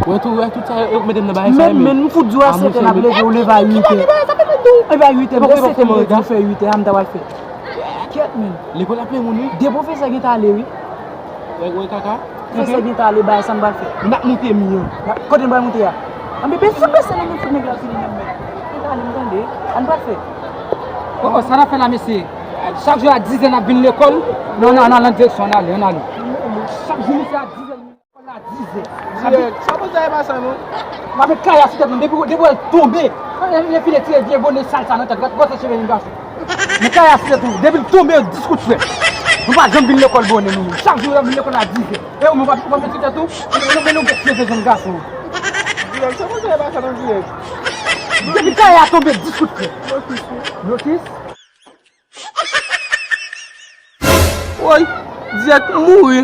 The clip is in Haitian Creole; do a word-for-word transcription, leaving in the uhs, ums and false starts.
Wè tou, wè tout sa yo, yo mete m nan bagay sa yo, men, men, m fout di w a sèt è n ap leve, ou leve a uit è. Sa fè mwen dou. Epi a uit è, m rete sèt è, m di w fè uit è, a m ta pral fè. Kèt, men. Lekòl ap plen moun, wi. De pwofesè gen ta ale, wi. Wè, wè, kaka. Pwofesè gen ta ale, bagay sa n pral fè. N ap moute mi an. Kote n pral moute a? Anben, bese, bese, non, men fout nèg la fini, men, men. Gen ta ale, m tande. A n pral fè. Oh, oh, sa n ap fè la, mesye? Chak jou a diz è n ap vin lekòl. Non, non, non, nan direksyon, ann ale, ann ale. Chak jou, mesye, a diz è, lekòl la, diz è. Dirèk, sa poze a e pa sa, non. M ap met kay a sou tèt nou, depi, depi w tonbe. Lè file tire vye bone sal sa nan tèt, gòt, gòt cheve yon gason. Men kay a sou tèt nou, depi l tonbe, dis kout frèt. Nou pa janm vin lekòl bone, nou menm. Chak jou, nou vin lekòl a diz è. E ou menm, ou pa, ou pa met sou tèt ou? Men nou, men nou gen cheve jèn gason. Dirèk, sa poze a e pa sa, non, dirèk. Depi kay a tonbe, dis kout frèt. Blokis, wi. Blokis? Woy, dirèk mouri.